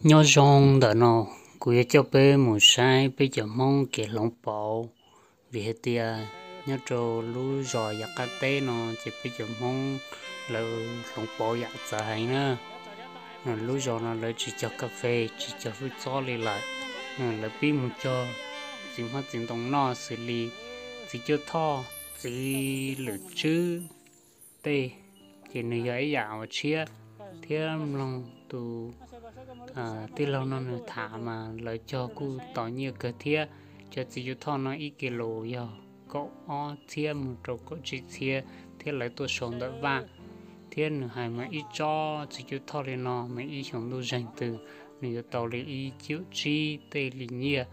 Nyob zoo ntawm no, kuv yuav coj peb mus saib peb cov Hmoob kev hloov pauv, vim hais tias nyob rau lub zos yav qab teb no ces peb cov Hmoob lawv hloov pauv yam txawv heev na. Lub zos no lawv tsis cog kas fes, tsis cog hwj txob li lawm. Lawv pib mus cog txiv hmab txiv ntoo noj xws li txiv cuab thoj, txiv lwm tswb tej, ces nws yog ib yam uas tshiab thiab mloog tus tij laug no nws tham mas lawv cog kuj tau nyiaj kawg thiab. Cov txiv cuab thoj no ib kis lus yog kaum ob txhiab mus rau kaum tsib txhiab thiab lawv tuaj sau ntawm vaj. Thiab nws hais mas ib tsob txiv cuab thoj li no mas ib xyoos ntuj zeeg twg nws yuav tau li ib cuam tsib tej li nyiaj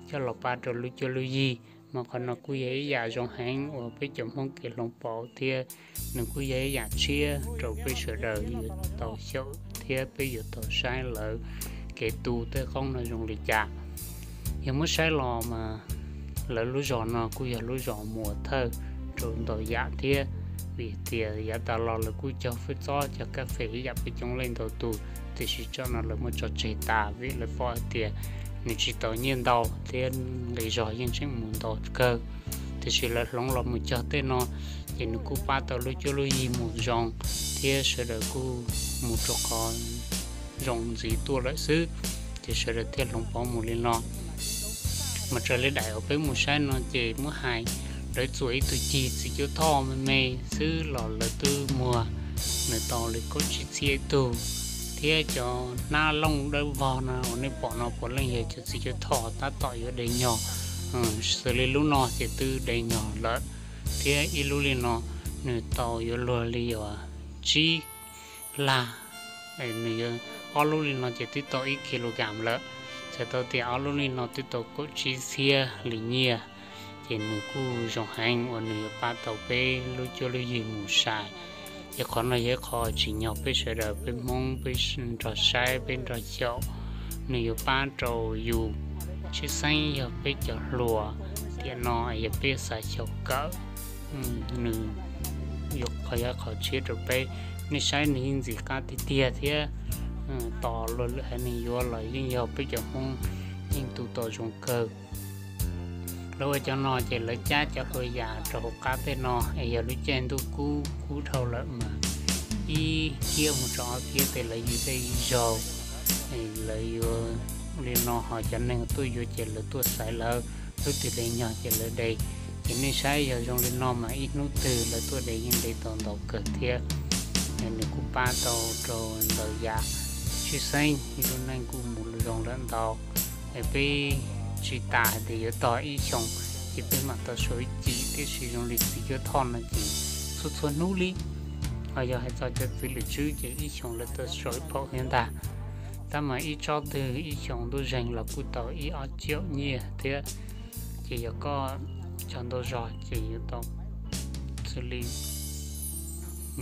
coj los pab rau lub cuab lub yig. Mas qhov no kuj yog ib yam zoo heev uas peb cov Hmoob kev hloov pauv thiab nws kuj yog ib yam tshiab rau peb sawv daws yuav tau xyaum thiab peb yuav tau saib lawv kev tu tej qoob no zoo li cas. Yog muab saib los mas lawv lub zos no kuj yog lub zos muas thawj rau ntau yam thiab, vim tias yav tas los lawv kuj cog hwj txob cog kas fes ib yam peb coob leej ntau tus, tiam sis tsam no lawv muab tso tseg tas vim lawv paub hais tias nws tsis tau nyiaj ntau thiab nqi zog yeej tseem mus ntau kawg. Tiam sis lawv hloov los mus cog tej no ces nws kuj pab tau lub cuab lub yig mus zoo thiab sawv daws kuj mus rau qhov zoo ntxiv tuaj lawm xwb, ces sawv daws thiaj hloov pauv mus li no. Mas raws li daim uas peb mus saib no ces muab hais, lawv txuas ib tug cig txiv cuab thoj me me xwb los lawv twb muag nws tau li kaum tsib txhiab ib tug. Thiab cov hnab looj dawb vog no uas nej pom no puav leej yog cov txiv cuab thoj tab tom yuav de nyog, xws li lub no ces twb de nyog lawm. Thiab ib lub li no nws tau yuav luag li yuav tsib laj, nws yuav, ob lub li no ces twb tau ib kilogram lawm. Txhais tau tias ob lub li no twb tau kaum tsib txhiab li nyiaj, ces nws kuj zoo heev uas nws yuav pab tau peb lub cuab lub yig mus sai. Ces qhov no yog ib qho tsim nyog peb sawv daws peb Hmoob peb nrog saib peb nrog xyaum, nws yuav pab rau yus, tshwj xeeb yog peb cov hluas. Tiam no yog peb xav xyaum kawm, nws yuav qhov, yog qhov tshiab rau peb. Nej saib nws yeej ntxim qab tiag tiag thiab, tos luag lwm haiv neeg yuav los yeej yog peb cov Hmoob yeej tu tau zoo kawg. Lawv ua cov no ces lawv cab cov hlua yam rau hauv qab tej no es yog lub caij ntuj kub kub dhau lawm mas ib kiab mus rau ob kiab tes lawv yuav tej zaug. Lawv yuav li no ho cov neeg tuaj yuav ces lawv tuaj xaiv lawv, lub twg de nyog ces lawv de. Ces nej saib yog zoo li no mas ib hnub twg lawv tuaj de yeej de tau ntau kawg thiab. Nws kuj pab tau rau ntau yam, tshwj xeeb ib lub neej kuj mus zoo lawm ntau. Peb tsis tas hais tias yuav tog ib xyoos ces peb mam tau sau ib cim, tiam sis zoo li txiv cuab thoj no ces txhua txhua hnub li, ho yog hais txog cov txiv lwm tswb ces ib xyoos lawv tau sau ib phaum thiab ntag. Tab mas ib tsob twg ib xyoos ntuj zeeg los kuj tau ib ob caum nyiaj thiab. Ces yog koj cog ntau zog ces yuav tau xws li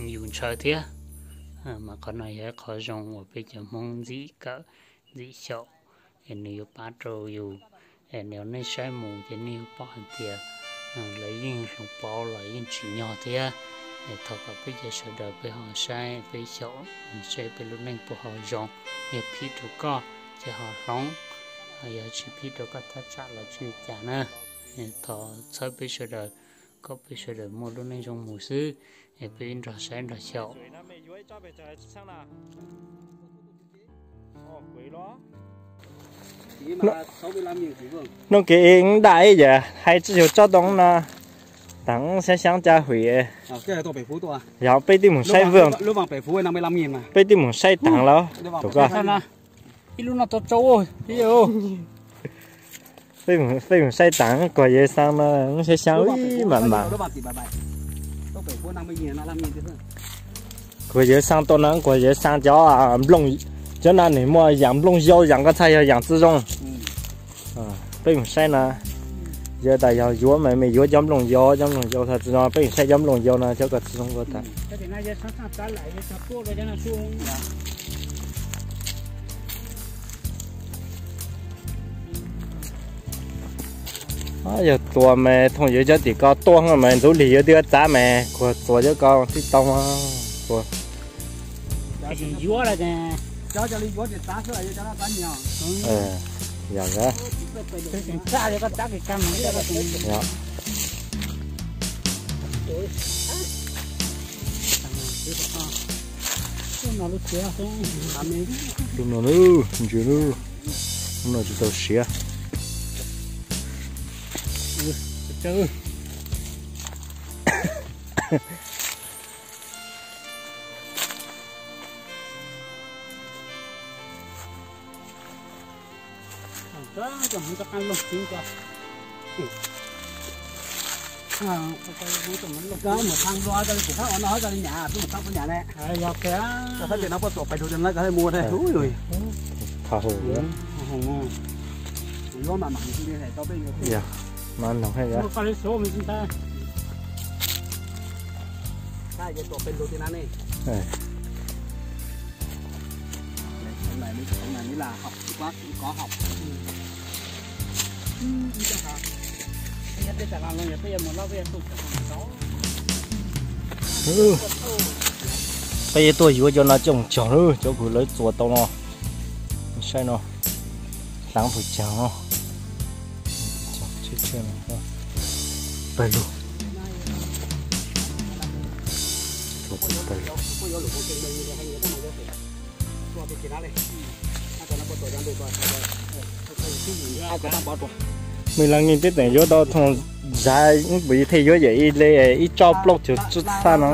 yus ntshaw thiab. Mas qhov no yog ib qho zoo uas peb cov Hmoob ntxim kawm ntxim xyaum, es nws yuav pab rau yus. Es nej saib mus ces nej yuav pom hais tias lawv yeej hloov pauv los yeej tsim nyog thiab. Thov kom peb cov sawv daws peb ho saib peb xyaum, saib peb lub neej puas ho zoo. Yog phim rau koj ces ho hloov, yog tsis phim rau koj thaj tsam los tsis li cas na. Thov txhawb peb sawv daws, kom peb sawv daws muaj lub neej zoo mus xwb, es peb nrog saib nrog xyaum. Nub kev dam ib yam hais tsis yog tsob too no, tam xyab xyab ca hwm. Yog peb twb mus saib vwj, peb twb mus saib taag lawm. Ib lub no tau tsau. Peb mus saib taag kuas yawg xaa no, xyab xyab mam mam. Kuas yawg xaa tau no kuas yawg xaa cov nplooj, cov no nws muaj yaam nplooj yau, yaam koj txhaj yog yaam tsi zoo. Peb mus saib no, yawg tas yog yuav mas me yuav cov nplooj yau, cov nplooj yau txhaj tsi zoo, peb mus saib cov nplooj yau no cov koj tsi zoo koj tas. Yog tuas mas thooj yawg cov tim ko tuaj mas ntxuv lig yawg twb txav mas kuas txuas cov ko tib tau. Yuav lawm. Cov cov li yuav ces txav xwb, yog cov no txav nyias. Yog, tseem txaj li koj txav kis kag mus. Yog. Lub no lub, ntsia lub, lub no tsis tau siav. Koj mus thaj nplua koj li kuv thaj ua no koj li nyam, kuv mus thaj puas nyam ne. Koj thaj tias no puas tuam pais dua tias no koj thiaj mus ne. Tha hu. Yuav mam mam li hais tau peb. Yog, no noog hais. Thaj yuav tuam pais dua tias no ne. Peb yuav tuaj yuav cov no coj mus cog lawm, cov kuv lawv txuas tau no. Saib no, hlaav pes tsawg no. Pawg lug. Mej leej neeg peb tseem yuav tau thoom zav, kuv thiaj yuav yam ib le ib tsob plaub caug cuaj txhab no.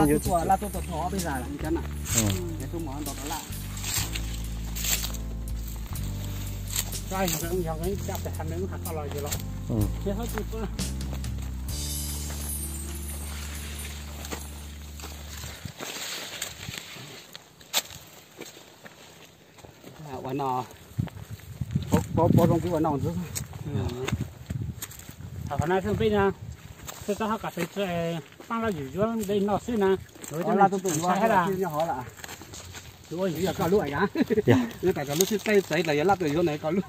Ua no, pab zoo pib ua no xwb. Qhov no xwb peb no, peb txhob hab kom peb paab laj yus yuav nte no xwb na. Laj tuaj yuav hab, ua yus yog koj lub a. Yog tas koj lub sib teb txaiv los yog laj tuaj yuav na koj lub.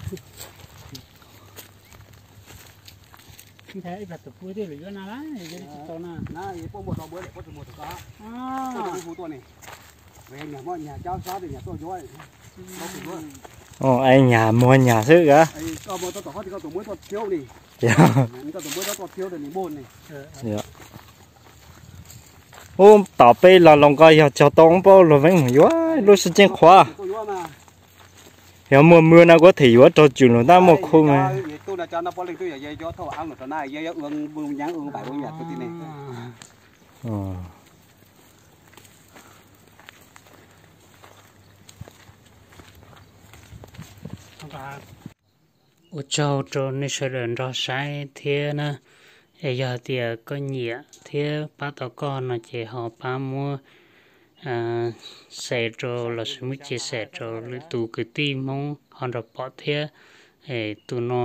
Ib plag tus pub thiaj lawm yuav na, yuav tsis tau na. Puab muaj rau npawb lawm, puab tsis muaj rau koj. Hu tuaj ne. Nyag muab nyag cab sab tias nyag tuaj yuav. Es nyag muag nyag xwb a. Koj muab tab tom qhov tias koj tus muab tuaj thiab ne. Koj tus muab tuaj thiab ne. Ub, tom peb los los nko yog cog tau paub luag veeb mus yuav lub sib ceeb qhuav. Yog muaj mw no kuv thiaj yuav raug tsum lug tab muaj khu mas. Ua tsaug rau nej sawv daws nrog saib thiab na. Es yog tias koj nyiam thiab pab tau koj no ces ho pab muab share rau lossis muab chia sẻ rau lwm tus kwv tij Hmoob ho nrog pom thiab. Tus no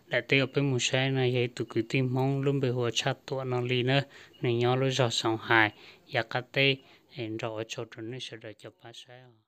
daim teb uas peb mus saib no yog ib tug kwv tij Hmoob lub npe hu ua Tshaj Tuam no li na. Nws nyob lub zog Xoom Hais, yav qab teb. Nrog ua tsaug rau nej sawv daws cov pab saib os.